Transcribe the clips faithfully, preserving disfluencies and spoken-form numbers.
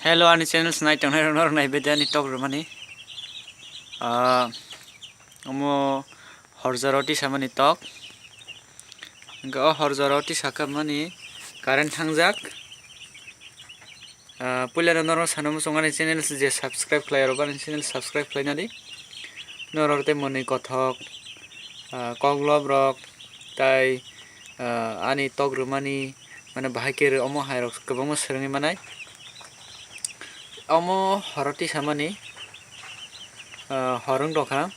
Hello, ani channel se nai tongnai rok norok nai bede ani tok rwmani. Ah, omo horjaro tisa mani tok. Hingke o horjaro tisa kap mani current thangjak. Ah, puila no norok sana muchung ani channel je subscribe khlai rok ani channel subscribe khlai nadi. Norok tei mwnwi kothok, ah, koklob rok tai, ah, ani tok rwmani mane bahai khe rw omo hai rok kwbangma swrwngwi manai. Omo horo tisa mani, ah, hor wng tongkha.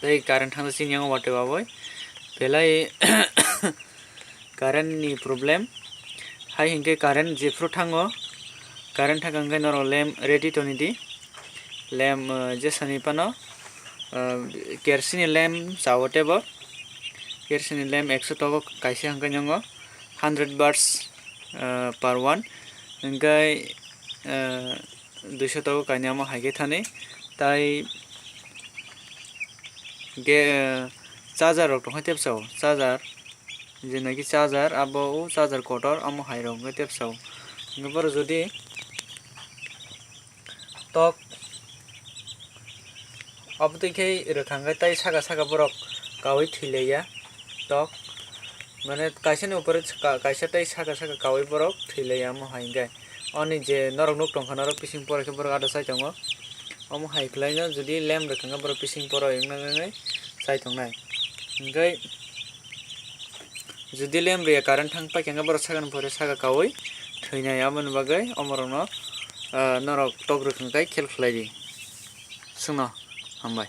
Tei current thangsa chini yango watwi wabwi belai current ni problem. Hai hinkhe current jephru thango, current thangkha hinkhe norok lamp ready toni di. Lamp, ah, jesani phano, ah, kerosene lamp chawo tebo. Kerosene lamp ekso togo kaisa hingke nongo hundred watts, ah, per one. Hingke, ah, duiso togo kainwi amo hai khe thani. Tai ge, ah, charger rok tongkha tebsa o, charger. Je naki charger, abo o charger kotor, amo hai rok hingke tebsa o. Hingke borok jodi tok abotwi khe rwkha hwnkhe tei saka saka borok kaui thwi laiya tok. Mane kaisa ni upore ka-, kaisa tei saka saka kaui borok thwi laiya omo hai hwnkhe. Oni je norok nuk tongkha norok bising pore khe borok ada chai tongo. Omo hai khlaino jodi lamp rwkha hwnkhe borok bising pore wngna nangwi chai tongnai. Hwnkhe jodi lamp rwya current thang paikha hwnkhe borok sakani pore saka kaui thwinai, aboni bagwi omorokno, ah, norok tok rwkha hwnkhe khel khlai di. Chwngno hambai.